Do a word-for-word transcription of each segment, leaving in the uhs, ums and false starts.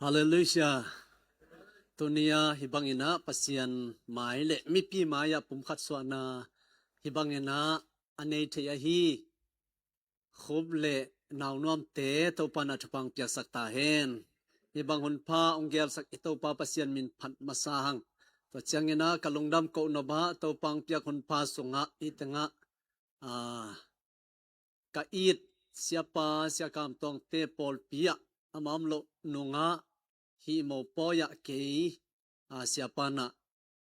Halleluiah. Tuni-a hih bangin ah Pasian mai le mipi mai-ah pumkhat suahna hih bangin ah a nei thei ahi Khup le naunuamte Topa in ah thupha piaksak ta hen. Hih bang hunpha hong gelsak i Topa Pasian min phat masa hang. Tua ciangin ah ka lungdam koh nop ah Topa hong piak hunpha sungah hih tengah, ah, ka it siapa, Sia Kam Tuangte pawlpi ah amah om loh nungah hih mopawi ah kei, ah, siapa in ah,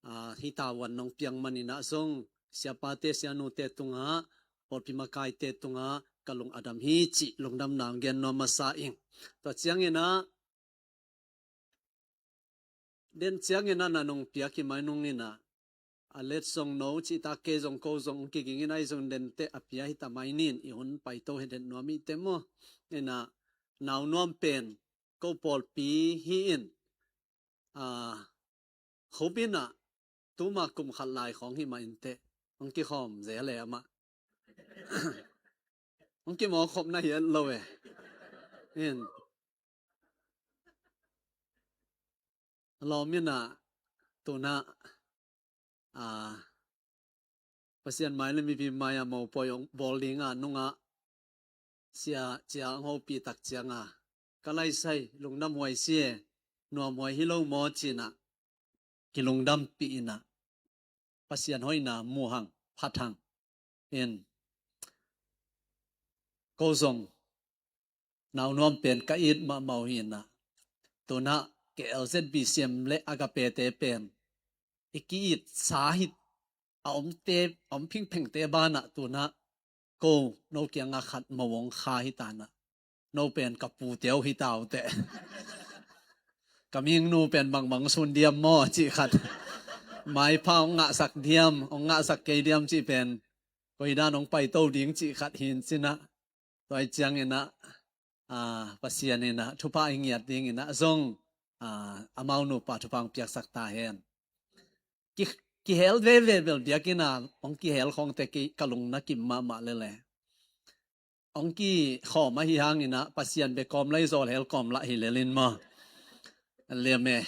ah, hih tavuan nong piak manin ah zong siapate, sianute tungah, pawlpi makaite tungah ka lung a dam hi cih lungdamna hong gen nuam masa ing. Tua ciangin ah, den ciangin ah na nong piak hi mai nungin ah, a let zong no cih tak, kei zong ko zong kigingin ah, i zong denteh a pia hi ta mai nin, i hun paito hi den nuam hi teh maw. In ah naunuam pen ko pawlpi hi in, ah, Khup in ah tuma kum khat lai khawng hi mah in teh hong kikhawm zel e amah. Hong kimawk khop na hi et lo e. In, lawm in ah tuna, ah, Pasian mai le mipi mai-ah mopawi hong bawl ding a nungah sia cia hong hopih tak ciangah ka laisai, lungdam huai si e, nuam huai hi lo maw ci-in ah kilungdampih in ah Pasian hoihna mu hang, phat hang. In, ko zong naunuam pen ka it mahmah uh hi in ah, tuna K L Z B C M le Agape-te pen i ki-itsa hi a, omte, om phingphengte banah tuna ko no kiangah khat mo hong kha hi ta in ah, no pen ka pute uh hi ta uh teh. Ka mihingnu pen bangbang sun diam maw cih khat, maipha hong ngahsak diam, hong ngahsak kei diam cih pen, koidan hong paito ding cih khat hi in cin ah, tua hi ciangin ah, ah, Pasian in ah thupha i ngiat dingin ah zong, ah, amau nupa thupha hong piaksak ta hen. Ki, kihel veve bel biakinn ah hong kihel khawngte kei ka lung na kim mahmah lele. Hong kikhawm ahi hangin ah Pasian bia kawm lai zawl hel kawm lah hi lel in maw. Liam e.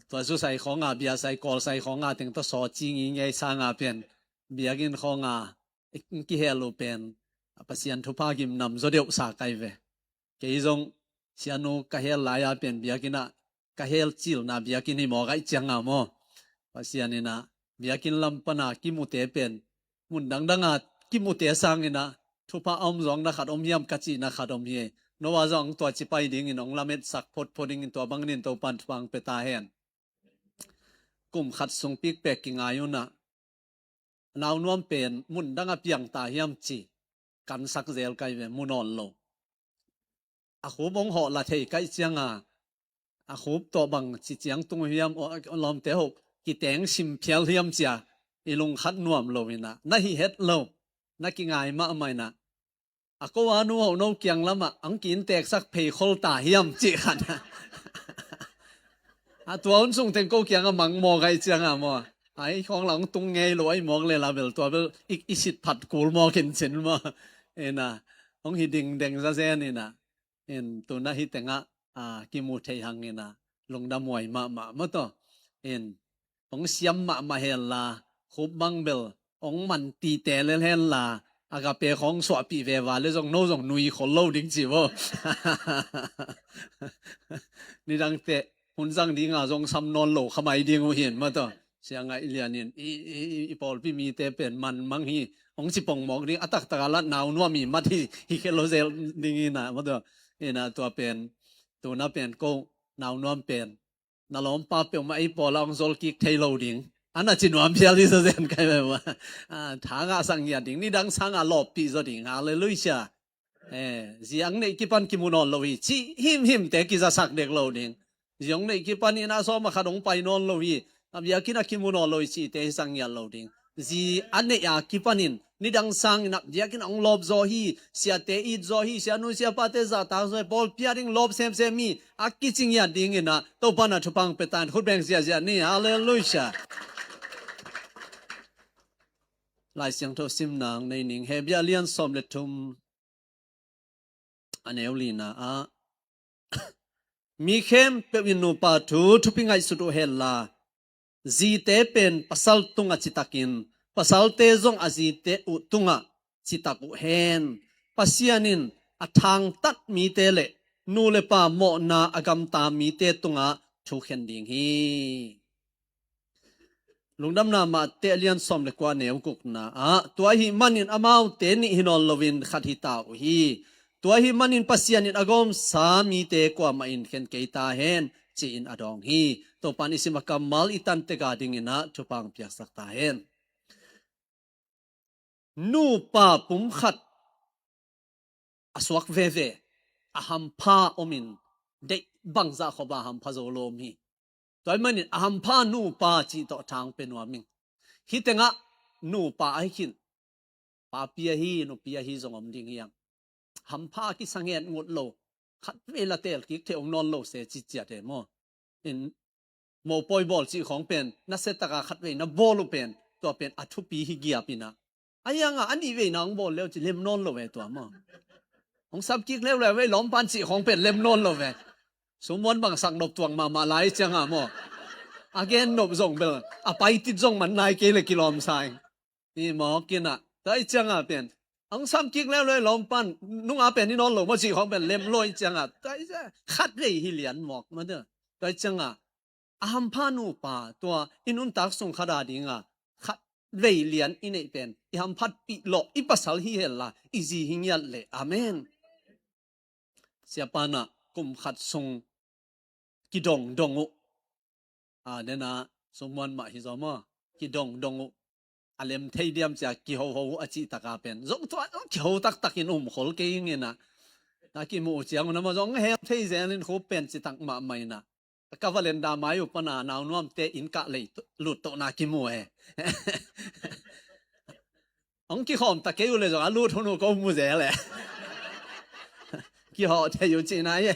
Tua zu sai khawng a, bia sai, kawl sai khawng a teng tawh saw ci ngingei sang a pen biakinn khawng a hong kihel uh pen Pasian thupha gim nam zaw deuh sa kai ve. Kei zong sianu ka hel lai a pen biakinn ah ka hel cilna biakinn hi mawk ahih ciang a maw, Pasian in ah biakinn lam pan a kimute pen mun dangdang a kimute sangin ah thupha a om zawkna khat om hiam ka cihna khat om hi. No a zong hong tua ci pai dingin hong lametsak photphot dingin tua bangin Topan thupha hong pia ta hen. Kum khat sung pikpek kingai un ah, naunuam pen mun dang a piang ta hiam ci kansak zel kai ve, mu nawn lo. A Khup hong hawh la thei kai ciang a, a Khup tawh bang ci ciang tung hiam, aw, lawmte ho kiteng sim phial hiam ci a, i lung khat nuam lo in ah, na hi het lo, na kingai mahmah in ah, a ko a nu ho no kiang lamah hong ki-innteksak phei khol ta hiam cih khat. A tua hun sung teng ko kiangah mang mawk ahih ciang a maw, ai khawng lah hong tung ngei lo ahih mawk le la bel tua bel i, i sit phat kul mawk in cin maw. In ah hong hi dingdeng zazen in ah, in tuna hih tengah, ah, kimu thei hang in ah lungdam huai mahmah maw taw. In hong siam mahmah hen la, Khup bang bel hong man tite lel hen la, Agape khawng suahpih veva le zong no zong nui khol lo ding ci vo. Nidang teh hun zang ding a zong sam nawn lo kha mai ding uh hi in maw taw. Sia Ngaih Lian in i, i, i, i pawlpi mite pen man mang hi, hong ci pong mawk ding, a taktak a lah naunuam i mat hi, hi khe lo zel ding in ah maw taw. In ah tua pen, tuna pen ko naunuam pen na lawmpa peuhmah ei pawl ah hong zol kik thei lo ding, a na ci nuam phial hi zazen kai ve maw. Ah, tha ngahsak ngiat ding, nidang sang a lawppih zaw ding. Halleluiah. Eh, zi hong neih kipan kimu nawn lo hi cih himhimte kizasak dek lo ding. Zi hong neih kipan in ah sawm a khat hong pai nawn lo hi, a biakinn ah kimu nawn lo hi cihte hisak ngiat lo ding. Zi a neih a kipanin nidang sangin ah biakinn ah hong lawp zaw hi, siate it zaw hi, sianu siapate zahtak zaw hi, pawlpi a ding lawp semsem hi, a kici ngiat dingin ah Topa in ah thupha hong pia ta in, khut beng ziahziah ni. Halleluiah. Lai Siangtho simna hong nei ning. Hebru a lian sawm le thum, a neu lina ah, Mi khempeuh in nupa thu thupi ngaihsut uh hen la, zite pen pasal tungah citakin, pasalte zong a zite uh tungah citak uh hen. Pasian in a thangtat mite le nu le pa mawhna a gamta mite tungah thukhen ding hi. Lungdamna Mate a lian sawm le kua, neu gukna ah, tua ahih manin amaute nih hi nawn loin khat hi ta uh hi. Tua ahih manin Pasian in a gawmsa mite kuamah in khen kei ta hen, ci-in a dawng hi. Topa'n i sim a kammal i tan tek a dingin ah thupha piaksak ta hen. Nupa pumkhat a suak veve, a hampha omin, deih bangzah khop a hampha zo lo om hi. Tua ahih manin a hampha nupa cih tawh thang pe nuam ing. Hih tengah nupa ahi khin, papi ahi, nupi ahi zong om ding hi hang. Hampha kisang het ngut lo, khatvei la teel kik thei om nawn lo se ci ciat e maw. In mopawi bawl cih khawng pen, nasia taka khatvei na bawl uh pen, tua pen a thupi hi giap in ah. A hiang a, a nih vei na hong bawl leu ci lem nawn lo ve tua maw. Hong sap kik leuleu vei lawmpa'n cih khawng pen lem nawn lo ve. Sum muan bang sak nop tuak mahmah lai ciang a maw. A gen nop zong bel, a pai tit zong man nai kei le kilawm sa ing. Hi mawk in ah, tua ahih ciang a pen, hong sap kik leuleu lawmpa'n, nung a pen hi nawn lo maw cih khawng pen lem lo ahih ciang a, tua ahih ciang a, khatvei hi lian mawk maw tua. Tua ahih ciang a, a hampha nupa, tua i nuntak sung khat a ding a, khatvei lian i neih pen, i hamphatpih lawh, i pasal hi hen la, i zi hi ngiat leh. Amen. Siapa in ah kum khat sung kidongdong uh. A, den a, sum muan mah hi zaw maw. Kidongdong uh. A lem thei diam ci a kihoho uh a cih tak a pen. Zong tua, zong kiho taktakin um khol kei ing in ah. A kimuh uh ciang uh na maw zong hel thei zel in khup pen ci tak mahmah in ah. Ka valenda mai uh pan a naunuamte inn kah lei lut tohna kimu e. Hong kikhawm ta kei uh le zong a lut hun uh ko mu zel e. Kihawh thei uh cihna e.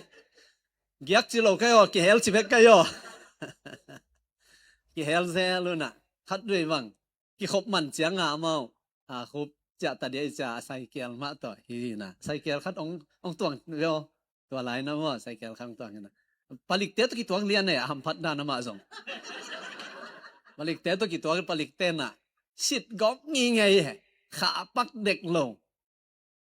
Giak ci lo kei aw, kihel ci bek kei aw. Kihel zel un ah. Khatvei bang kikhop man ciang a amau a khup ciah ta dia i cia a saikel mah tawh hi na. Saikel khat hong, hong tuang ve aw. Tua lai na maw, saikel khang tuang hi na. Palikte tawh kituak lian e, a hamphat dan amah zong. Palikte tawh kituak, palikte na sit gawp ngingei e. Kha a pak dek lo.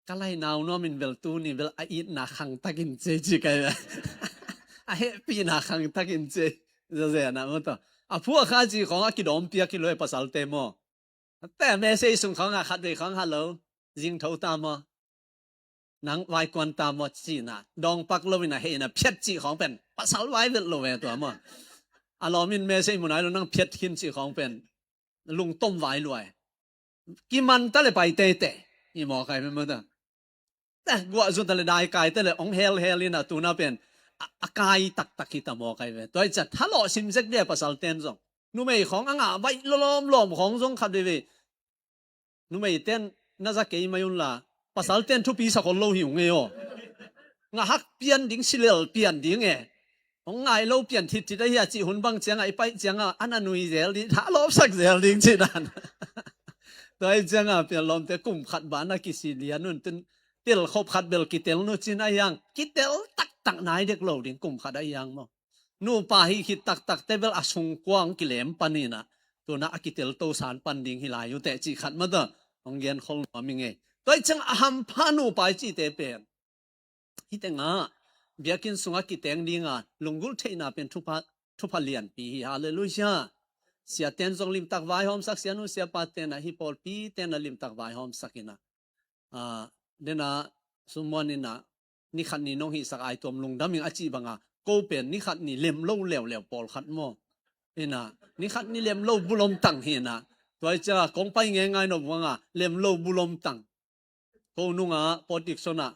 Ka lai naunuam in bel tuni bel a itna khangtakin ci ci kai ve. A hehpihna khangtakin ci. Zazen ah maw tawh. A phu a kha ci khawng a kidawmpiak hi lo e pasalte maw. Te message sung khawng a khatvei khawng, "Hello, zing tho ta maw? Nang vaikuan ta maw?" ci na. Dawngpak lo in a heh in a phiat cih khawng pen pasal vai vet lo ve tua maw. A lawm in message mu nai lo, nang phiat khin cih khawng pen lungtom vai lua e. Kiman ta le pai teitei. Hi mawk ai ve maw ta. Te guah zun ta le dai kai ta le hong helhel in a tuna pen a, a kai taktak hi ta mawk ai ve. Tua i cia thalawh sim zek dia pasalten zong. Numei khawng a ngah baih lawmlawm khawng zong khat veve. Numeiten na za kei mai un la, pasalten thupi sa khol lo hi ung e aw. Ngahak pian ding, silel pian ding e. Hong ngai lo pian thitthit ahi a cih hun bang ciangah i paih ciangah a na nui zel ding, thalawpsak zel ding cih dan. Tua hi ciangah pian lawmte kum khat ban a kisi lian un tun tel khop khat bel kitel nu cin a hiang. Kitel taktak nai dek lo ding kum khat a hiang maw. Nupa hi khit taktakte bel a sungkua hong kilem panin ah, tuna a kitel tosan pan ding hi lai uh teh cih khat mah tawh hong gen khol nuam hi ngei. Tua hi ciangah a hampha nupa i cihte pen hih tengah biakinn sungah kiteng dinga lunggulh theihna pen thupha, thupha lianpi hi. Halleluiah. Siaten zong limtak vaihawmsak, sianu siapa tenah hih pawlpi tenah limtak vaihawmsak inah, ah, dena summuan inah ni khat ni nong hihsak ai tuam lungdam ing a cih banga ko pen ni khat ni lem lo leuleu pawlkhat maw. Inah ni khat ni lem lo bulom tang hi inah. Tua hi ciangah kong pai ngeingai nop banga lem lo bulom tang. Ko nungah pawtik sonah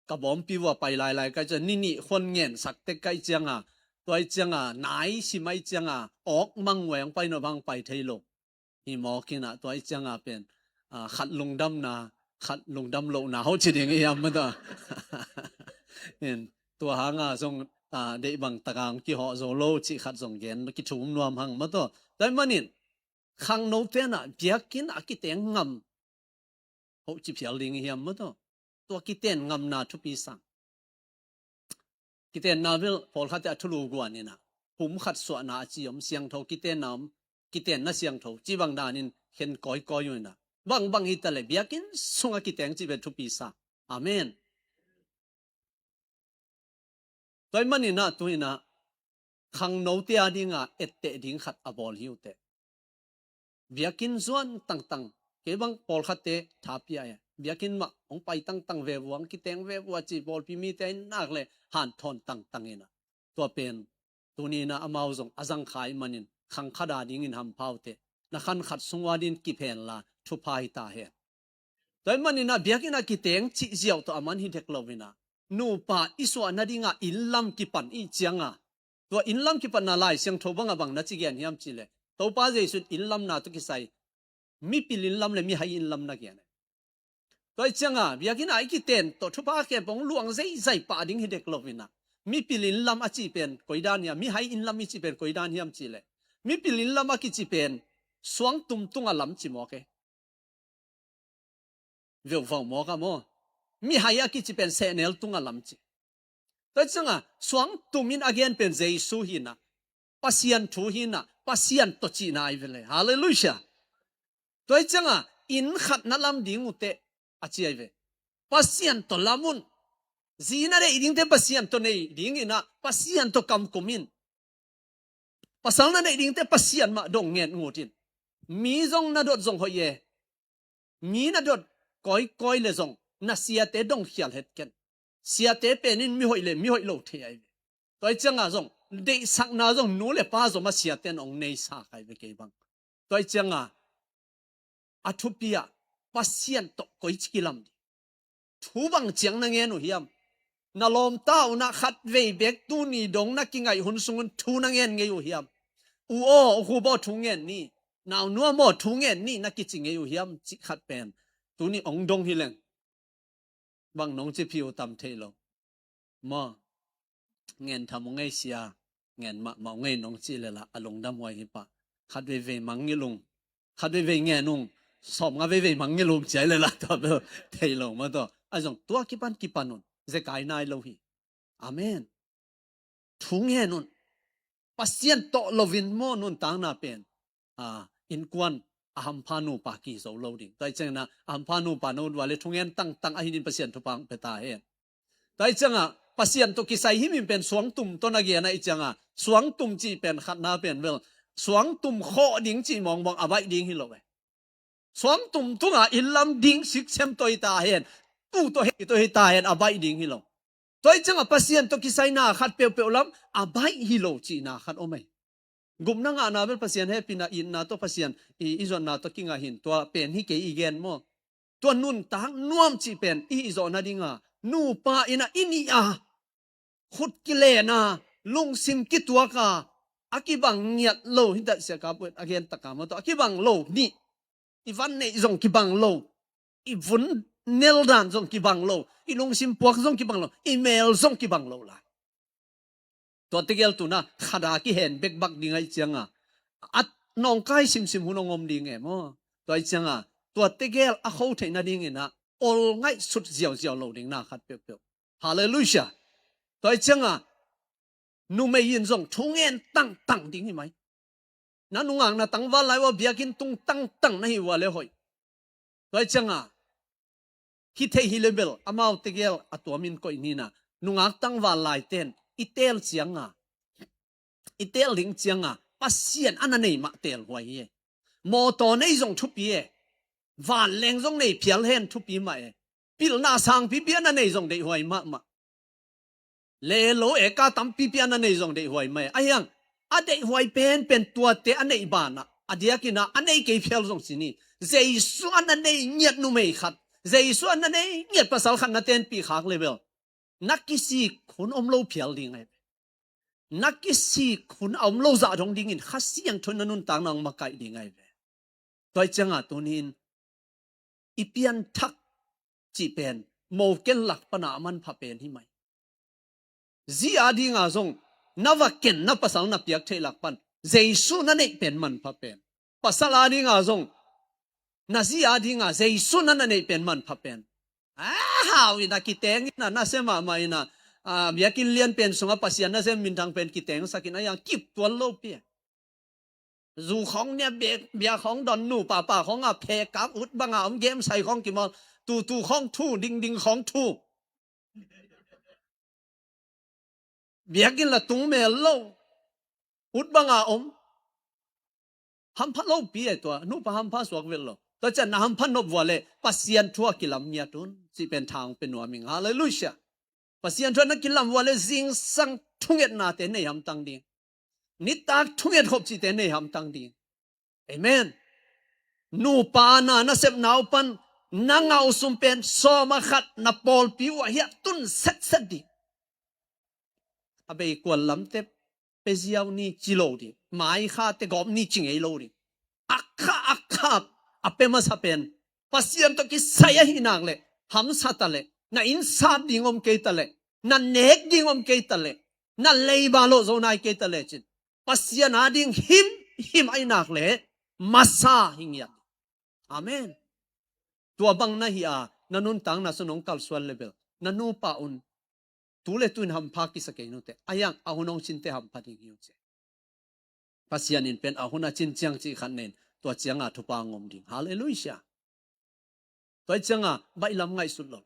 ka bawmpi vua pai lailai kai ciang ni nih khuan ngensak tek kai cianga, tua hi cianga nai sim ai cianga awk mang veng pai no bang pai thei lo. Hi mawk inah tua hi cianga pen, ah, khat lungdamna, khat lungdam lohna ho ci ding i hiam mah tawh. In tua hanga zong, ah, deih bang takang kihawh zo lo cih khat zong gen kithum nuam hang mah tawh. Tua hi manin khangno tenah biakinn a kiteng ngam hoh ci phial ding i hiam mah tawh. Tua kiten ngamna thupi sang. Kitenna bel pawlkhatte a thulu guan inah, pum khat suahna a ci om, siangtho kitenna om, kitenna siangtho ci bang danin khen kawikawi uh inah, bangbang hi ta le biakinn sungah kiteng cih pen thupi sa. Amen. Tua ahih maninah tu inah khangnote a dinga etteh ding khat a bawl hi uh teh. Biakinn zuan tangtang, kei bang pawlkhatte tha pia e, biakinn mah hong pai tangtang ve vua, hong kiteng ve vua ci pawlpi mite in nak le hanthawn tangtang inah, tua pen tuni inah amau zong a zangkhai manin khang khat a dingin hampha uh teh. Na khan khat sung ua din kiphen la thupha hi ta hen. Tua ahih maninah biakinn a kiteng cih ziau tawh a man hi dek lo inah, nupa i suah nadinga inn lam kipan i cianga, tua inn lam kipanna Lai Siangtho bangah bang na ci gen hiam cih leh, Topa Jesu in inn lamna tawh kisai mipil inn lam le mihai inn lam na gen e. Tua ahih cianga biakinn a i kiten tawh thupha khempeuh hong luang zeizai pah ding hi dek lo inah, mipil inn lam a cih pen koi dan hiam, mihai inn lam i cih pen koi dan hiam cih leh, mipil inn lam a kici pen suangtum tunga lam ci mawk e. Veuvau mawk a maw. Mihai a kici pen sehnel tunga lam ci. Tua cianga suangtum in a gen pen Jesu hi inah, Pasian thu hi inah, Pasian tawh cihna ahi ve le. Halleluiah. Tua cianga inn khat na lam ding uh teh a ci ahi ve. Pasian tawh lam un. Zi na neih dingte Pasian tawh nei ding inah, Pasian tawh kamkum in. Pasal na neih dingte Pasian mah dong ngen ngut in. Mi zong na dot zong hoih e. Mi na dot kawikawi le zong na siate dong khial het ken. Siate pen in mi hoih le mi hoih lo thei ahi ve. Tua ahih cianga zong deihsakna zong nu le pa zong a siate in hong neisak ahi ve kei bang. Tua ahih cianga a thupi ah Pasian tawh koici kilam ding. Thu bang ciang na ngen uh hiam? Na lawmta unah khat vei bek tuni dong na kingaih hun sungun thu na ngen ngei uh hiam? U aw, u khup aw, thu ngen ni. Nau nuam aw, thu ngen ni na kici ngei uh hiam cih khat pen tuni hong dong hi leng bang nong ci phi uh tam thei lo. Maw, ngen tham uh ngei sia, ngen mahmah uh ngei nong cih le lah a lungdam huai hi pah. Khat veivei mangngilh ung, khat veivei ngen ung, sawmnga veivei mangngilh ung ci ai le lah tua bel thei lo maw tawh. A zong tua kipan kipan un, zekai nai lo hi. Amen. Thu ngen un. Pasian tawh loin maw nuntakna pen, a, innkuan a hampha nupa kizo lo ding. Tua ahih ciangin a hampha nupa na ut vua le thungen tangtang ahi din Pasian thupha hong pia ta hen. Tua ahih cianga Pasian tawh kisai himhim pen suangtum tawh na gen ahih cianga, suangtum cih pen khatna pen bel suangtum khawh ding cih mawngmawng a baih ding hi lo e. Suangtum tunga inn lam ding siksem tawh hi ta hen, tu tawh hei tawh hi ta hen a baih ding hi lo. Tua ahih cianga Pasian tawh kisaina khat peuhpeuh lam a baih hi lo cihna khat om e. Gupna ngahna bel Pasian hehpihna itna tawh Pasian i, i zuatna tawh kingah hin tua pen hi kei i gen maw? Tua nuntak nuam cih pen i, i zawh nadinga nupa inah i nih a khut kilen a, lungsim kituak a, a kibang ngiat lo hi ta sia ka puan a gen taka maw tawh a kibang lo nih. I van neih zong kibang lo, i vun nel dan zong kibang lo, i lungsim puak zong kibang lo, i mel zong kibang lo lai. Tua tegel tuna khat a kihen bekbak ding ahih cianga a nawngkai simsim hun hong om ding e maw? Tua ahih cianga tua tegel a kho theih nadingin a ol ngaihsut ziauziau lo ding na khat peuhpeuh. Halleluiah. Tua ahih cianga numei in zong thu ngen tangtang ding hi mai. Na nungakna tangval lai ua biakinn tung tangtang na hi ua le hoih. Tua ahih cianga hi thei hi le bel amau tegel a tuamin koih nina, nungak tangval laiten i teel cianga, i teel ding cianga Pasian a na nei mah teel huai hi e. Mawtaw nei zong thupi e. Vanleng zong nei phial hen thupi mah e. Pilna sangpipi a na nei zong deihhuai mahmah. Lelo e ka tampipi a na nei zong deihhuai mah e. Ahiang a deihhuai penpen tuate a neih banah a diakinah a nei kei phial zong ci ni. Jesu a na nei ngiat numei khat, Jesu a na nei ngiat pasal khat na tenpih khak le bel na kisik hun om lo phial ding ahi ve. Na kisik hun a om lo zah dong dingin Kha Siangtho in na nuntakna hong makaih ding ahi ve. Tua ahih cianga tunin i pianthak cih pen moken lak pana a manpha pen hi mai. Zi a dinga zong na va ken na pasal na piak theih lak pan Jesu na neih pen manpha pen. Pasal a dinga zong na zi a dinga Jesu na na neih pen manpha pen. A hau ina kiteng ina na se mahmah ina a, biakinn lian pen sungah Pasian nasem minthang pen kitengsak in a, a yang kip tuan lopi e. Zu khawng nia, bia, bia khawng dawn, nu papa khawng a, phekap ut banga om, game sai khawng kimawl, tutu khawng thu, dingding khawng thu. Biakinn la tung mel lo. Ut banga om. Hampha lopi e tua, nupa hampha suak vet lo. Tua ciang na hampha nop vua le Pasian thu a kilam ngiat un, cih pen thang pe nuam ing. Halleluiah. Pasian thu a na kilam vua le zingsang thungetnate nei hamtang ding. Nitak thunget khop cihte nei hamtang ding. Amen. Nupa na, na sepna uh pan na ngau sum pen sawm a khat na pawlpi uh ah hiah tun setset ding. A bei kuan lamte pe ziau ni ci lo ding. Mai kha te gawp ni ci ngei lo ding. A kha, a kha, a pe masa pen Pasian tawh kisai ahi nak leh hamsa ta leh, na inn sap ding om kei ta leh, na nek ding om kei ta leh, na leiba lawh zo nai kei ta leh cin, Pasian ading himhim ahi nak leh masa hi ngiat. Amen. Tua bang na hi a, na nuntakna sung hong kalsuan le bel na nupa un tu le tu in hampha kisa kei nute. A yang a hun hong cinte hampha ding hi uh ci. Pasian in pen a hun a cin ciang cih khat nen, tua cianga thupha ngom ding. Halleluiah. Tua cianga baihlam ngaihsut lo.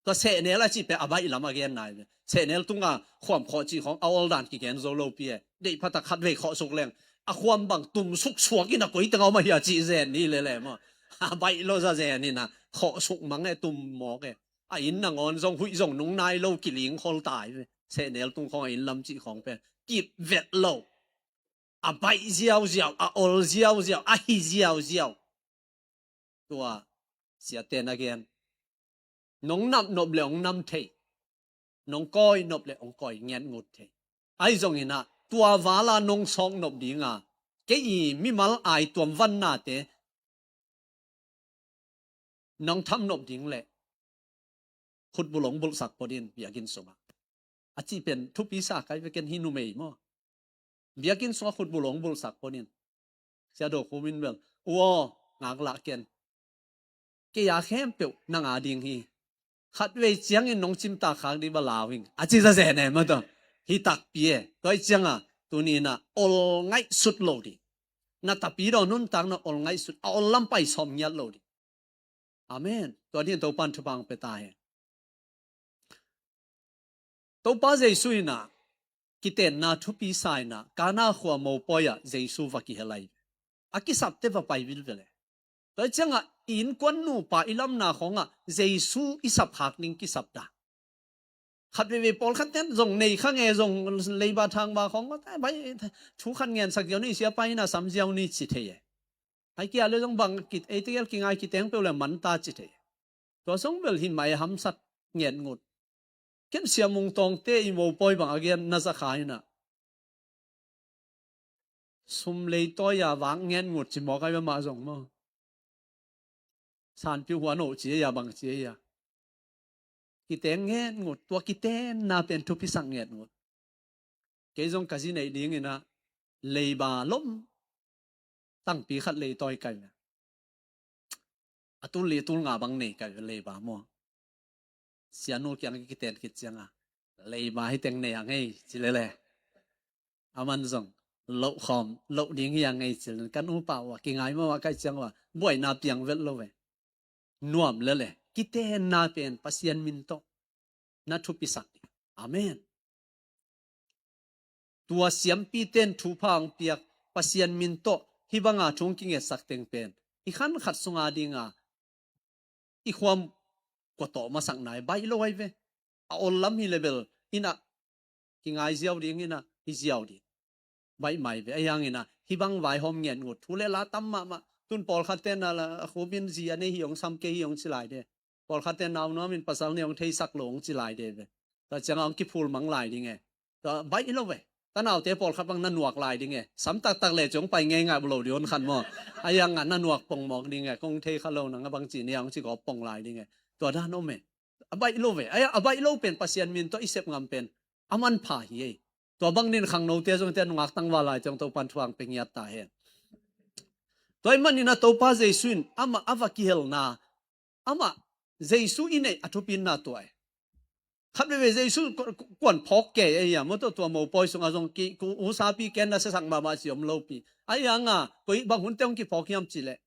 Tua sehnel a cih pen a baihlam a gen nai ve. Sehnel tunga khuam khawh cih khawng a ol dan kigen zo lopi e. Deih phatak khat vei khawh suk leng a khuam bang tum suk suak in a koi teng a om a hia cih zen ni lele maw. A baih lo za zen in a khawh suk mang e, tum mawk e. A inn nangawn zong huih zong nung nai lo, kiling khol tai ve. Sehnel tung khawng a inn lam cih khawng pen kip vet lo. A baih ziauziau, a ol ziauziau, a hi ziauziau. Tua siate na gen, nong nam nop le hong nam thei, nong kawi nop le hong kawi ngetngut thei. Ahi zongin ah tua vala nong sawk nop dinga kei i mimal ai tuam vannate nong tham nop ding le khutbul hong bulhsak pawh din biakinn sungah. A cih pen thupi sa kai ve, ken hi numei maw. Biakinn sungah khutbul hong bulhsak pawh din. Sia Do Khum in bel, u aw, ngaklah ken. Kei a khempeuh nang a ding hi. Khatvei ciangin nong cimtak khak dih bel lau ing. A ci zazen e maw tua. Hi takpi e. Tua hi cianga tuni in ah ol ngaihsut lo dih. Na tapi daw nuntakna ol ngaihsut, a ol lam pai sawm ngiat lo dih. Amen. Tua dingin Topan thupha hong pia ta hen. Topa Jesu in ah kitenna thupi sa in ah Kana khua mopawi ah Jesu va kihel ahi. A kisapte va pai vilvel e. Tua hi ciangah i innkuan nupa i lamna khawngah Jesu i sapkhak ding kisap dah. Khat veivei pawlkhat ten zong nei kha nge, zong leiba thangba khawng maw, bai thu khat ngensak ziau ni, siapa in a sam ziau ni ci thei e. Ai kia le zong bang kit, ei tegel kingai kiteng peuh le man ta ci thei e. Tua zong bel hi mai hamsat ngetngut. Ken Sia Mung Tawngte i mopawi bang a gen na za kha in ah sum leitawi a vak ngetngut ci mawk ai ve mah zong maw. Sanpiu huan oh ci ei a bang ci ei a. Kiteng ngetngut, tua kitenna pen thupisak ngetngut. Kei zong ka zi neih dingin ah leiba lom tangpi khat leitawi kai ve. A tul li tul nga bang nei kai ve leiba maw. Sianu kiang kiten kit cianga leiba hi teng nei a ngei ci lele. Aman zong loh khawm, loh ding hi a ngei ci lele. Kan upa uh a kingai maw a kai ciang uh a buaina piang vet lo ve. Nuam lele. Kitenna pen Pasian min tawh na thupisak ding. Amen. Tua siampite'n thupha hong piak Pasian min tawh hih banga thu hong kingetsak teng pen i khan khat sunga dinga i khuam kua tawh masak nai baih lo ai ve. A ol lam hi le bel in ah kingai ziau ding in ah hi ziau ding. Baih mai ve. Ahi hangin ah hih bang vaihawm ngetngut thu le la tam mahmah. Tun pawlkhat ten ah la a khupin zi a nei hi hong sam kei hi hong ci lai de. Pawlkhat ten nau nuamin pasal nei hong theisak lo hong ci lai de ve. Tua ciangah hong kiphul mang lai ding e. Tua baih lo ve. Tanaute pawlkhat bang na nuak lai ding e. Sam taktak le ci hong pai ngei ngai lo ding hon khan maw. Ahi hangah na nuak pongmawk ding e. Kong thei kha lo nang a bang ci ni a hong ci gawp pong lai ding e. Tua dan om e. A baih lo ve. Ahi a baih lo pen Pasian min tawh i sep ngam pen a manpha hi ei. Tua bang din khangnote zongte a nungak tangval lai ciang Topan thu hong pe ngiat ta hen. Tua ahih manin ah Topa Jesu in amah a va kihelna, amah Jesu i neih a thupinna tua e. Khat veve Jesu kuan phawk kei a hiam, maw, tua mopawi sungah zong ki, ku, usapi ken na siasak mahmah ci om lopi. A hianga, koi bang hunte hong kiphawk hiam cileh,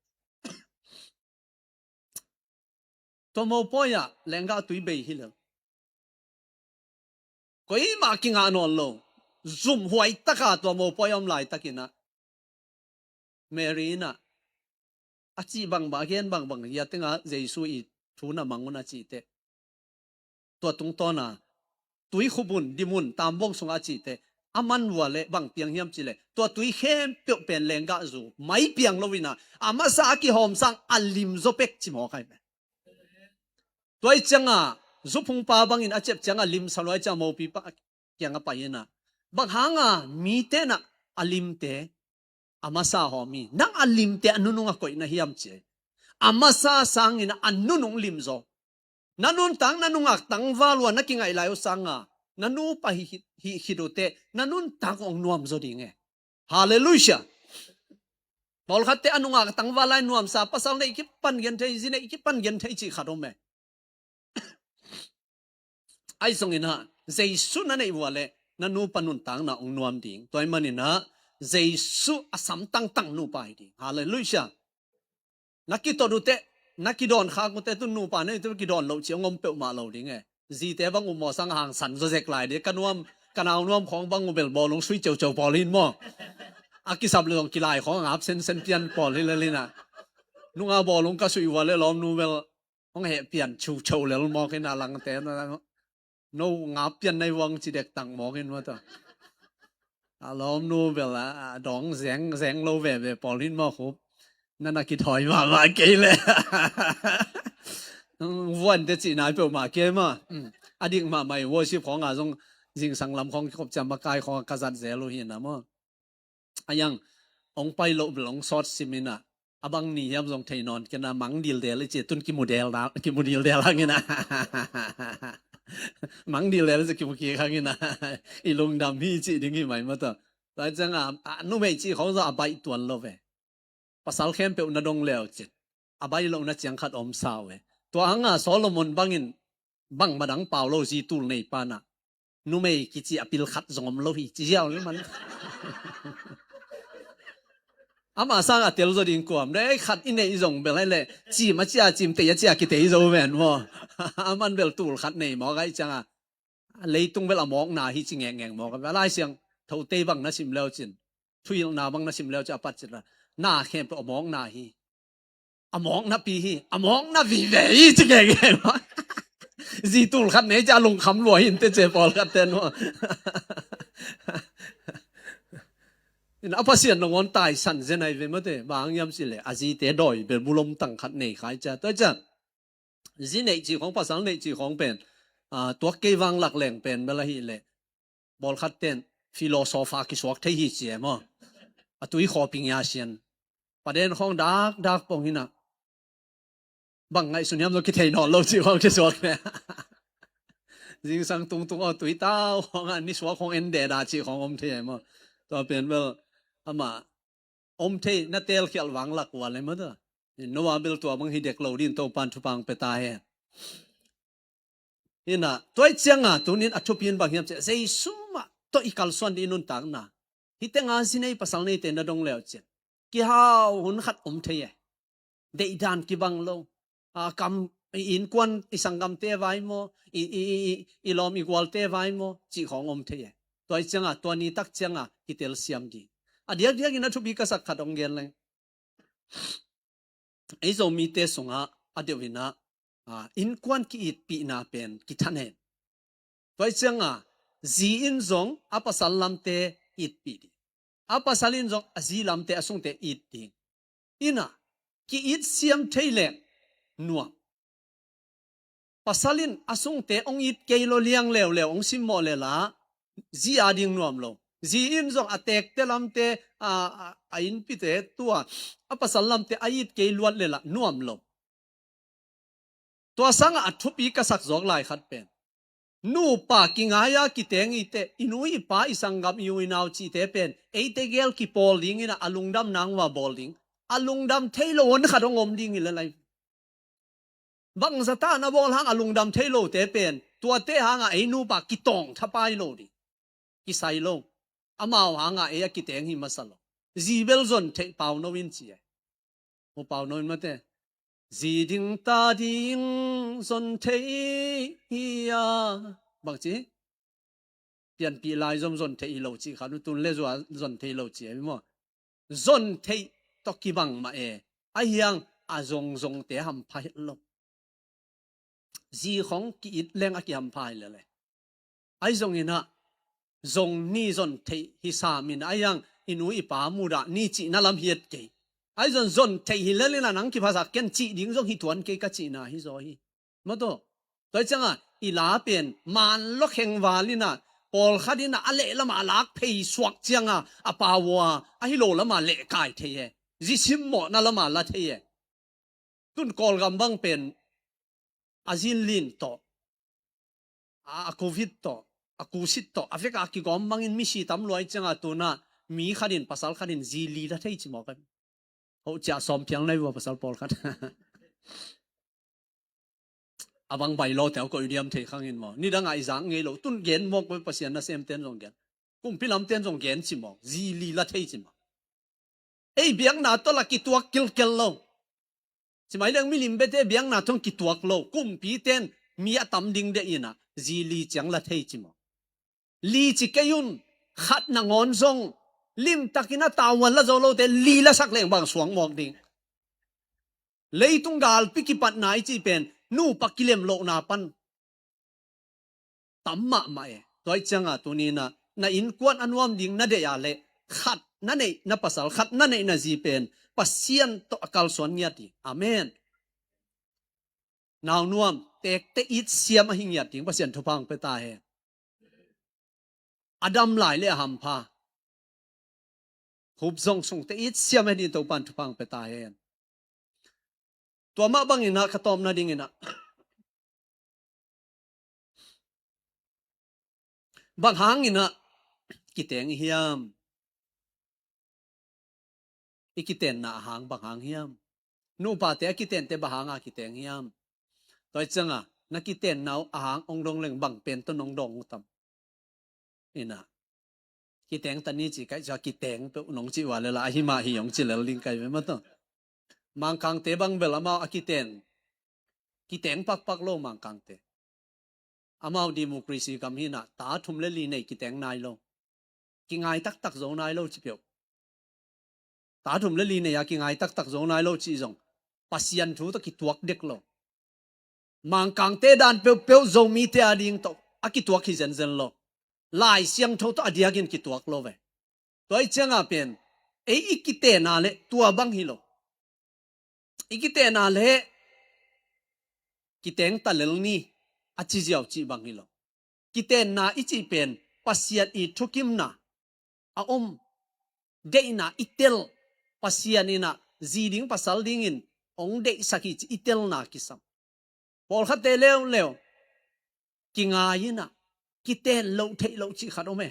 tua mopawi ah lenggah tui bei hi lo. Koimah kingah nawn lo. Zumhuai taka tua mopawi a om laitakinah Mary inah a cih bangbang, a gen bangbang, hia tengah Jesu i thu na mang un a cih teh, tua tungtawna tui khupun dimun tambawng sungah a cih teh, a man vua le bang piang hiam cileh, tua tui khempeuh pen lenggah zu mai piang lo inah, a masa a kihawm sang a lim zaw pek ci mawk ahi ve. Tua i cianga, zuphungpa bangin a ciap cianga limsa luai cianga mopipa kianga pai inah, bang hanga mite nah a limte a masa hawm hi, nang a limte a nunung a koih na hiam ci. A masa sangin a nunung limzaw. Na nuntak, na nungak tangval uh a na kingaih lai uh sanga na nupa hi, hi, hi khit uh teh, na nuntak hong nuamzaw ding e. Halleluiah. Pawlkhatte a nungak tangval lai nuamsa, pasal neih kipan genthei, zi neih kipan genthei cih khat om e. Ahi zonginah Jesu na neih vua le na nupa nuntakna hong nuam ding. Tua i maninah Jesu a sam tangtang nupa hi ding. Halleluiah. Na kitot uh teh, na kidawn khak uh teh, tu nupa na neih uh teh kidawn loh ci hong om peuhmah lo ding e. Zite bang uh maw sang hangsan zaw zek lai ding. Ka nuam, ka nau nuam khawng bang uh bel bawlung sui ceuceu pawl hin maw. A kisap le zong kilai khawng a ngap sensen pian pawl hi lel inah, nunga bawlung ka sui vua le lawmnu bel hong heh pian ciuceu lel mawk inah, langte na no ngap pian nai vuang ci dektak mawk in maw tua. A lawmnu bel a, a dawng zeng, zeng lo veve pawl hin maw, khup na na kithawi mahmah kei le. Vuante cih nai peuhmah kei maw. A dik mahmah hi, worship khawngah zong zingsang lam khawng kikhop ciang makai khawngah ka zat zel uh hinah maw. A hiang hong pai loh bel hong sawt sim inah, a bang ni hiam zong thei nawn kei inah, mang dildel i ci, tun kimu dildel hanginah. Mang dildel i ci, kimu kik hanginah. I lungdam hi cih ding hi mai maw tua. Tua cianga a numei cih khawng zong a baih tuan lo ve. Pasal khempeuh na dong leucin a baih lohna ciang khat om sa uh e. Tua hanga Solomon bangin bangmah dang pau lo zi tul nei panah numei kici a pil khat zong om lo hi ci ziau le man. Amah sang a tel zaw ding kuam dei, khat i neih zong bel hai le, cim a cia cim, tei a cia kitei zo ven maw. A man bel tul khat nei mawk ahi cianga leitung bel a mawkna hi ci ngekngek mawk a, Lai Siangtho tei bang na sim leucin, thuhilhna bang na sim leucin a patcin la, na khempeuh a mawkna hi. A mawkna pi hi, a mawkna vive hi ci ngekngek mawk. Zi tul khat nei ci a lungkham lua hi inteh ci pawlkhat ten maw. In a Pasian nangawn taisan zen ahi ve maw te, bang hiam cileh a zite dawi bel bulom tang khat nei khai cia. Tua cia zi neih cih khawng, pasal neih cih khawng pen, a, tuak kei vang lak leng pen bel ahileh, bawlkhat ten philosopher kisuak thei hi ci e maw. A tui khawpi ngia sian. Paden khawng dak dak pong hinah, bang ngaihsun hiam zong kithei nawn lo cih khawng kisuak ne. Zingsang tungtung aw, tui tau khawngah nisuak khawng en deda cih khawng om thei e maw. Tua pen bel amah om thei, na telkhialh vang lak vua le maw tua. Noah bel tua bang hi dek lo din Topan thupha hong pia ta hen. Hinah, tua i cianga tunin a thupi in bang hiam cih, Jesu mah tawh i kalsuan dih i nuntakna. Hi tenga zi nei pasal neite na dong leucin kihau hun khat om thei e. Deihdan kibang lo. A, kam, i innkuan, i sanggamte vai maw, i, i, i, i, i lawm i gualte vai maw, cih khawng om thei e. Tua i cianga, tua nitak cianga kitel siam dih. A diakdiakin a thupi ka sak khat hong gen leng. Ei Zomite sungah a deuh inah, a, innkuan ki-itpihna pen kithanem. Tua i cianga zi in zong a pasal lamte itpih dih. A pasal in zong a zi lamte, a sungte it ding. Inah ki-it siam thei leh nuam. Pasal in a sungte hong it kei lo liang leuleu hong simmawh leh lah zi a ding nuam lo. Zi in zong a teekte lamte, a, a, a innpite tua a pasal lamte a it kei luat leh lah nuam lo. Tua sangah a thupi ka sak zawk lai khat pen, nupa kingai-a kiteng i teh, i nu i pa, i sanggam, i u i nau cihte pen eite gel kipawl dingin a lungdam nang va bawl ding. A lungdam thei lo hon khat hong om ding hi le lai. Bangzah ta na bawl hang a lungdam thei lote pen Tuate hangah ei nupa kitawng thapai lo ding. Kisai lo. Amau hangah ei a kiteng hi masa lo. Zi bel zon theih pau no in ci e. Mu pau no in mate. Zi ding ta ding zon theih hi a. Bang ci? Pianpih lai zom zon theih hi lo cih khan u tun le zua zon theih lo ci e maw? Zon theih tawh kibang mah e. A hiang a zongzongte hampha het lo. Zi khong ki-it leng a kihampha hi lele. Ai zong inah zong ni zon theih hi sam in a hiang i nu i pa mudah ni cihna lam hiat kei. Ai zon zon theih hi lel inah nang kiphasak ken cih ding zong hi tuan kei ka cihna hi zaw hi. Maw taw. Tua hi ciangah i la pen man lua khengval inah pawlkhat inah a lehlamah a lak phei suak ciangah a pau a, a hi lo lamah lehkai thei e. Zi simmawhna lamah la thei e. Tun Kawlgam bang pen a zinlin tawh, a, a covid tawh, a kusit tawh a veka kigawm bangin misi tam luai ciangah tunah mi khatin pasal khatin zi li la thei ci mawk a. Hoh ciah sawm phial nai vua pasal pawlkhat. A bang bai lawte a koih diam thei khangin maw? Nidangah i zak ngei lo tun gen mawk ve, Pasian nasemten zong gen, kumpi lamten zong gen ci mawk, zi li la thei ci mawk. Ei biakna tawh la kituak kilkel lo. Ci mai leng milim bete biakna tawh kituak lo. Kumpiten mi a tam ding deh inah zi li ciang la thei ci mawk. Li ci kei un, khat nangawn zong limtakin a tauan la zo lote li la sak leng bang suang mawk ding. Leitung galpi kipatna i cih pen nupa kilem lohna pan tam mahmah e. Tua hi ciangah tuninah na innkuan a nuam ding na deih a leh khat na neih na pasal, khat na neih na zi pen Pasian tawh a kalsuan ngiat hi. Amen. Naunuam, tekte it siam ahi ngiat ding Pasian thupha hong pia ta hen. A dam lai le a hampha. Hup zong sungte it siam ahi ding Topan thupha hong pia ta hen. Tua mah bangin ah ka tawpna dingin ah bang hangin ah kiteng i hiam? I kitenna a hang bang hang hiam? Nupate a kitente bang hanga kiteng hiam? Tua hi cianga na kitenna uh a hang ong dong leng bang pen tawh nong dong uh tam? Ina kiteng ta ni ci kaih cia kiteng peuh nong ci ua lela ahi mah hi ong ci lel ding kai ve mataw. Mangkangte bang bel amau a kiten kiteng pakpak lo Mangkangte. Amau democracy gam hinah ta thum le li nei kiteng nai lo. Kingai taktak zo nai lo ci peuh. Ta thum le li nei a kingai taktak zo nai lo ci zong Pasian thu tawh kituak dek lo. Mangkangte dan peuhpeuh Zomite a ding tawh a kituak hi zenzen lo. Lai Siangtho tawh a diakin kituak lo ve. Tua hi cianga pen ei i kitena le tua bang hi lo. I kitena le kiteng ta lel ni a ci ziau cih bang hi lo. Kitenna i cih pen Pasian i thukimna a om, deihna i tel, Pasian inah zi ding pasal dingin ong deihsak hi ci i telna kisam. Pawlkhatte leuleu kingai inah kiten loh theih loh cih khat om e.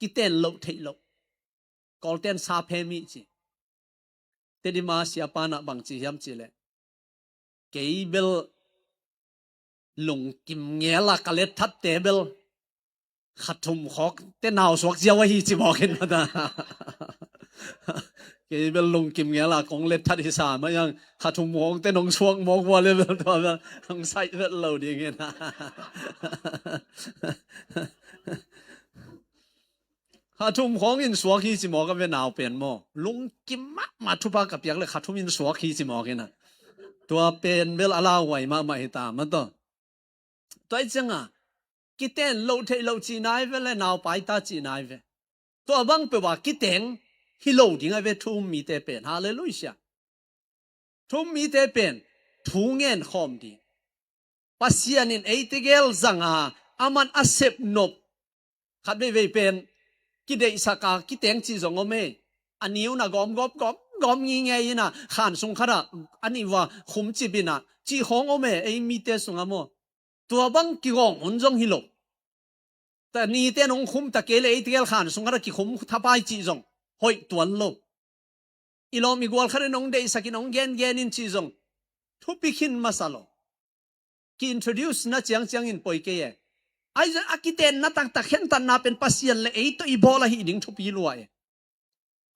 Kiten loh theih loh. Kawlten sa phe mi ci. Tedima siapanah bang ci hiam cih leh kei bel lungkim ngela ka letthatte bel kha thum khawk te nau suak ziau ahi ci mawkin mata. Kei bel lungkim ngela kong letthat hi sa mai ang kha thum khawk te nong suak mawk vua le bel tua bel nong saih vet lo dingin. Kha thum khawng in suak hi ci maw ka ve nau pen maw? Lungkim mahmah thupha ka piak le kha thum in suak hi ci maw kina. Tua pen bel a lauhuai mahmah hi ta mataw. Tua hi cianga kiten loh theih loh cih nai ve le nau paita cih nai ve. Tua bang peuh a kiteng hi lo ding a ve thu um mite pen. Halleluiah. Thu um mite pen thu ngen khawm ding. Pasian in eite gel zanga aman a sep nop khat veivei pen kideihsaka kiteng cih zong om e. A niuna gawm gawp gawm gawm ngingei ina khan sung khata a nih vua khum cip ina cih khawng om e ei mite sunga maw? Tua bang kigawng hun zong hi lo. Ta nite nong khum ta kei le eite gel khan sung khata kikhum thapai cih zong hoih tuan lo. I lawm i gual khat in hong deihsak in hong gengen in cih zong thupi khin masa lo. ki-introduce na ciangciang in poi kei e. Ahi zongin a kitenna taktak khentatna pen Pasian le ei tawh i bawl ahih ding thupi lua e.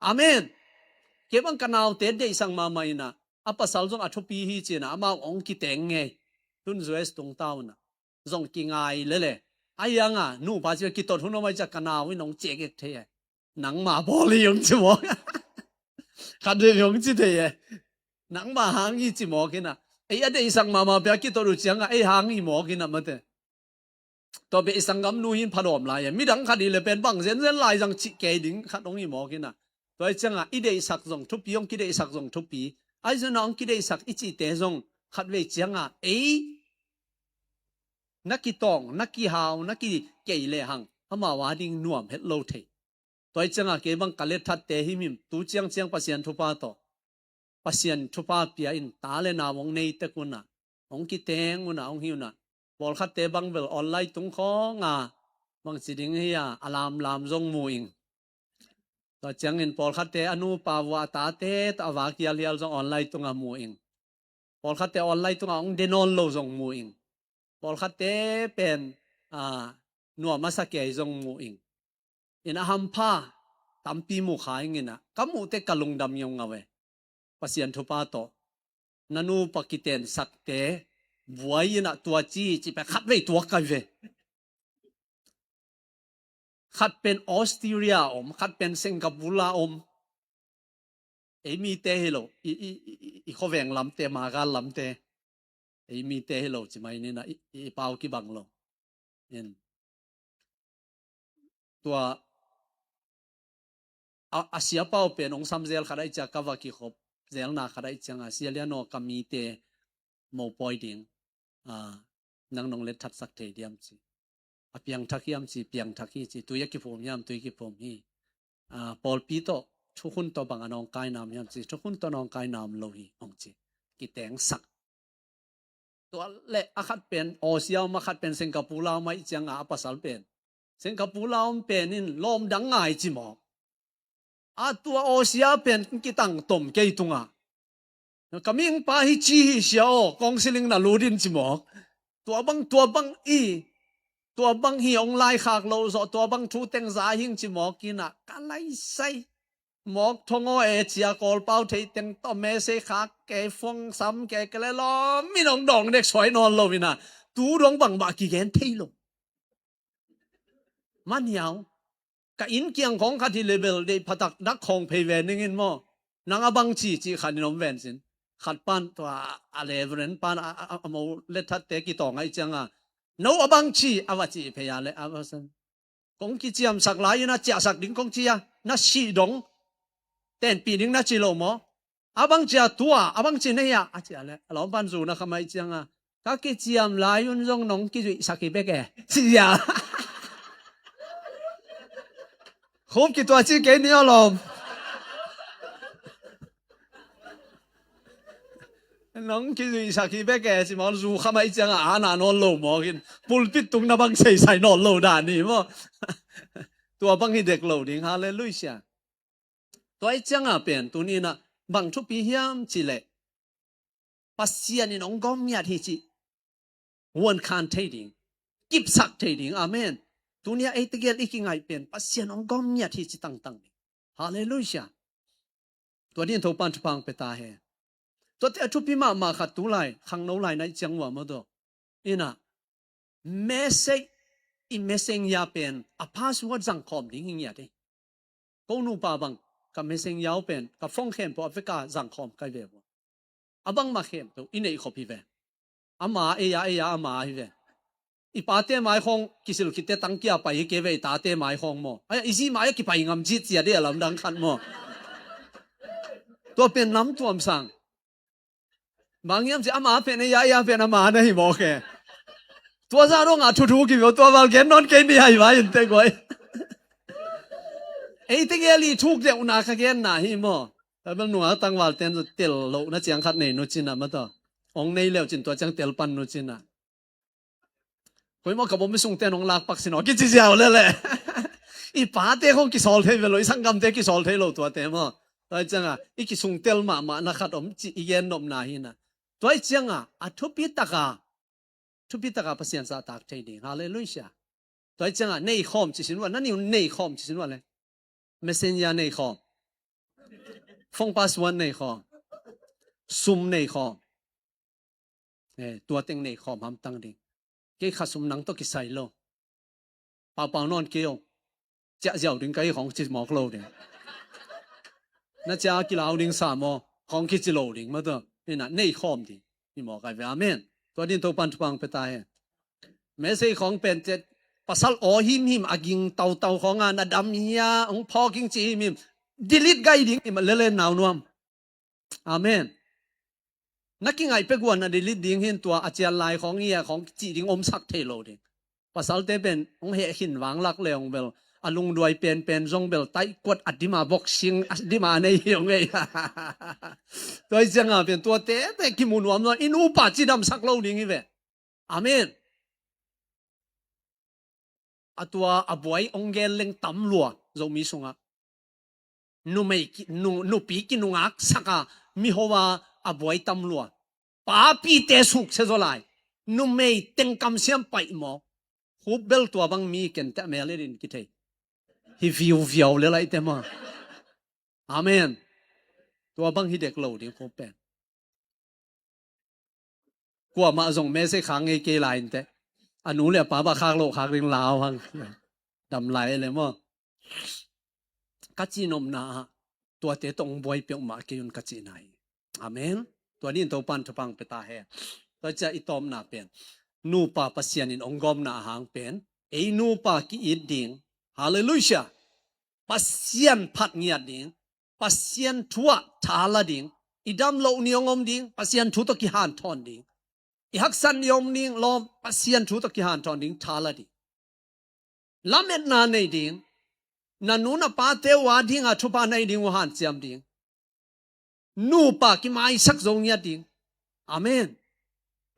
Amen. Kei bang ka naute deihsak mahmah in ah, a pasal zong a thupi hi ci-in ah, amau hong kiteng ngei. Tun U S tungtawn ah zong kingai lele. Ahi hang a nupa ci-a kitot hun om ahi ciang ka nau in hong ciek ek thei e. Nangma bawl hi hong ci mawk. Khat vei hong ci thei e. Nangma hang hi ci mawk in ah. Ei a deihsak mahmah pia kitot uh ciang ah ei hang hi mawk in ah mate. Tua beh i sanggamnu hi in phadawm lai e. Midang khat hi le pen bang zenzen lai zang cih kei ding khat hong hi mawk in ah. Tua hi ciang ah i deihsak zong thupi, hong kideihsak zong thupi. Ahi zongin ah hong kideihsak i cihte zong khat vei ciang ah ei na kitawng, na kihau, na kikei lehang amau a ding nuam het lo thei. Tua hi ciang ah kei bang ka letthatte himhim tu ciangciang Pasian thupha tawh, Pasian thupha pia in ta le nau hong nei tek un ah, hong kiteng un ah, hong hi un ah. Pawlkhatte bang bel online tung khawng a, bangci ding hi a, a lamlam zong mu ing. Tua ciangin pawlkhatte a nupa vua a tate tawh a vak hialhial zong online tungah mu ing. Pawlkhatte online tungah hong de nawn lo zong mu ing. Pawlkhatte pen, a, nuam a sa kei zong mu ing. In a hampha tampi mu kha ing in ah, ka muh teh ka lungdam ngeungau e. Pasian thupha tawh na nupa kitensakte buai in ah tua ci, ci pek khat vei tuak kai ve. Khat pen Australia a om, khat pen Singapore a om. Ei mite hi lo, i, i, i, i khuaveng lamte, Magal lamte. Ei mite hi lo ci mai ni in ah i, i, i pau kibang lo. In. Tua a, a siapa uh pen hong sam zel khat ahih ciang ka va kikhop zelna khat ahih ciang a, Sia Lian aw, ka mite mopawi ding, a, nang nong letthatsak thei diam ci. A piangthak hiam ci, piangthak hi ci. Tui a kiphum hiam, tui kiphum hi. A, pawlpi tawh, thukhun tawh bang a nawngkai nam hiam ci, thukhun tawh nawngkai nam lo hi hong ci. Kitengsak. Tua le a khat pen Aussie a om, a khat pen Singapore a om ahih ciang a, a pasal pen Singapore a om pen in lawm dang ngai ci mawk. A tua Aussie a pen kitang tom kei tungah, ka mihing pa hi ci hi sia aw, counseling na lut in ci mawk. Tua bang, tua bang hi, tua bang hi hong laikhak lo zawh, tua bang thu teng za hing ci mawk in ah, ka laisai. Mawk thong aw e cia, Kawlpau thei teng tawh message khak kei, phone sam kei, kei le lawm in hong dawng dek suai nawn lo in ah, tu dong bangmah kigen thei lo. Man hiau. Ka inn kiang khawng khat hi le bel deih phatak dak khawng phei ve ning in maw. Nang a bang ci, ci khat in om ven sin. Khat pan tua a Reverend pan a, a, a, a mo letthatte kitawng ahih ciang a, no a bang ci, a va ci phei a le, a va san. Kong kiciamsak lai in a ciahsak ding kong ci a, na sih dong tenpih ding na ci lo maw? A bang ci a tua, a bang ci na hia, a ci a le, a lawm pan zu na kha mai ciang a, ka kiciam lai un zong nong kizuihsak hi bek e, ci a. Khup kituah ci kei ni aw lawm. Nong kizuihsak hi bek e, ci maw, zu kha mai ciang a, a na nawn lo mawk in, pulpit tung na bang seisai nawn lo dan hi maw. Tua bang hi dek lo ding, halleluiah. Tua ahih ciang a pen, tuni in ah bang thupi hiam cih leh, Pasian in hong gawm ngiat hi cih vuankhan thei ding, kipsak thei ding. Amen. Tuni a ei tegel i kingaih pen Pasian hong gawm ngiat hi ci tangtang ding. Halleluiah. Tua ding in Topan thupha hong pia ta hen. Tuate a thupi mahmah khat tu lai, khangno lai na hih ciang uh a maw tua. In ah, message, i messenger pen a password zangkhawm ding hi ngiat hi. Ko nupa bang, ka messenger uh pen, ka phone khempeuh a vek a zangkhawm kai ve uh a. A bangmah khempeuh i neih khop hi ve. Ama, ei a, ei a, ama hi ve. I pate mai khawng kisil khit teh tangkia pai hi kei ve, i tate mai khawng maw. Ai, i zi mai a kipai ngam cih cia dih a lamdang khat maw. Tua pen namtuam sang. Bang hiam cih, ama pen ei a, ei a pen ama na hi mawk e. Tua zah dong a thuthu kive uh, tua val gen nawn kei ni hai vai in teh guai. Ei tegel i thuk deuhna ka genna hi maw. Bible nungak tangval ten tel lohna ciang khat nei nu cin a maw tua. Hong nei leu cin tua ciang tel pan nu cin a. Koimawh ka bawm i sungte nong lak pak sin aw, kici ziau lele. I pate khong kisawl thei ve lo, i sanggamte kisawl thei lo tuate maw. Tua hi cianga i kisungtel mahmahna khat om cih i gen nopna hi na. Tua hi cianga a thupi taka thupi taka Pasian zahtak thei ding. Halleluiah. Tua hi ciangah neikhawm ci sin ua, na nih un neikhawm ci sin ua le. Messenger neikhawm. Phone password neikhawm. Sum neikhawm. Eh, tua teng neikhawm hamtang ding. Kei kha sum nang tawh kisai lo. Paupau nawn kei o. Ciah ziau ding ka hi khawng ci mawk lo ding. Na ciah kilau ding sa maw. Khawng kici lo ding maw tua. Hi na neikhawm ding. Hi mawk ai ve. Amen. Tua din Topan thupang pia ta hen. Message khawng pen ciah pasal aw himhim a ging tautau khawng a na dam hia hong phawk ing ci himhim. Delete gai ding hi mah lele nau nuam. Amen. Na kingaih pek ua na delete ding hin tua a cial lai khawng hi a khawng cih ding omsak thei lo ding. Pasalte pen hong heh khin vanglak le hong bel a lungduai penpen zong bel taikuat a dima boxing a dima nei hi hong ei. Tua hi cianga pen tua tete kimu nuam nuam in upa cidamsak lo ding hi ve. Amen. A tua a buai hong gen leng tam lua Zomi sungah. Numei ki, nu, nupi kinungak saka miho a a buai tam lua. Papite sukse zaw lai. Numei tengkam siam paih maw. Hup bel tua bang mi ken teh mel in kithei. Hi viu viau le lai te maw. Amen. Tua bang hi dek lo ding hup pen. Kuamah zong message khak ngei kei lai inteh. A nu le a pa bah khak loh khak ding lau hang. Dam lai le maw. Ka cihnopna ah tuate tawh hong buai peuhmah kei un ka cihna hi. Amen. Tua din Topan thupang pia ta hen. Tua ciah i tawpna pen nupa Pasian in hong gawmna a hang pen ei nupa ki-it ding. Halleluiah. Pasian phat ngiat ding. Pasian thu ah tha la ding. I dam loh ni hong om ding. Pasian thu tawh kihanthawn ding. I haksat ni hong om ding lawm. Pasian thu tawh kihanthawn ding, tha la ding. Lametna nei ding. Na nu na pate uh a dinga thupha nei ding uh hanciam ding. Nupa kimaisak zo ngiat ding. Amen.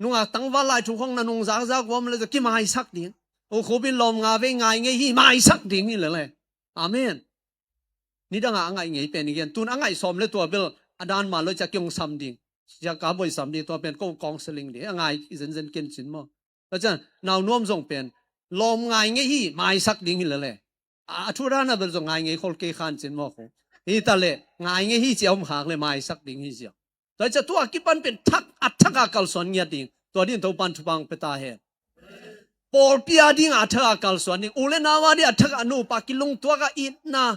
Nungak tangval lai thu khong na nung zakzak uam le za kimaisak ding. Ukhup in lawm nga vei ngai ngei hi maisak ding hi lele. Amen. Nidangah a ngaih ngei pen i gen tun a ngaih sawm le tua bel a dan man lo cia kiong sam ding. Cia ka boi sam ding tua pen ko kong seling ding a ngai i zenzen ken cin maw. Tua cian nau nuam zong pen lawm ngai ngei hi maisak ding hi lele. A thu dan a bel zong ngai ngei khol kei khan cin maw khu. Hi ta le ngai ngei hi cia om khak le maisak ding hi cia. Tua hi cia tua kipan pen thak a thak a kalsuan ngiat ding. Tua din Topan thupang pia ta hen. Pawlpi a ding a thak a kalsuan ding. U le nau a ding a thak a nupa kilungtuak a itna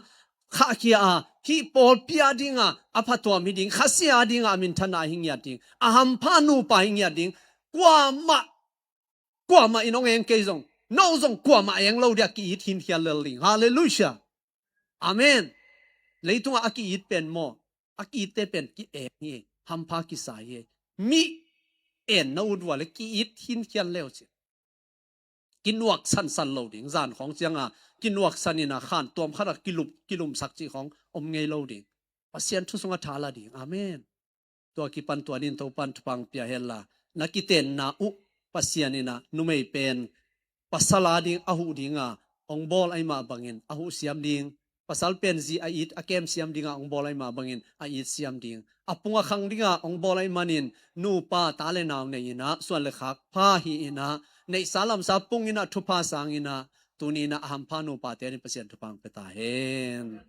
khahkhia a. Hih pawlpi a ding a a phatuam hi ding. Khasia a ding a a minthanna hi ngiat ding. A hampha nupa hi ngiat ding. Kuamah kuamah in hong eng kei zong no zong kuamah eng lo dia ki-it hinkhial lel ding. Halleluiah. Amen. Leitungah a ki-it pen maw a ki-itte pen ki-eng hi. Hampha kisa hi. Mi en na ut vua le ki-it hinkhial leu ci. Kinuak sansan lo ding zan khawng cianga kinuak sanina khan tuam khatah kilumsak cih khawng om ngei lo ding. Pasian thu sungah tha la ding. Amen. Tua kipan tua nin Topan thupang pia hen la na kitenna uh Pasian inah numei pen pasal a ding a huh dinga hong bawl ahi mah bangin a huh siam ding. Pasal pen zi a it a kem siam dinga hong bawl ahi mah bangin a it siam ding. A pung a khang dinga hong bawl ahi manin nupa ta le nau nei inah suan le khak pha hi inah neihsa lamsa pung inah thupha sang inah tuni inah a hampha nupate nin Pasian thupang pia ta hen.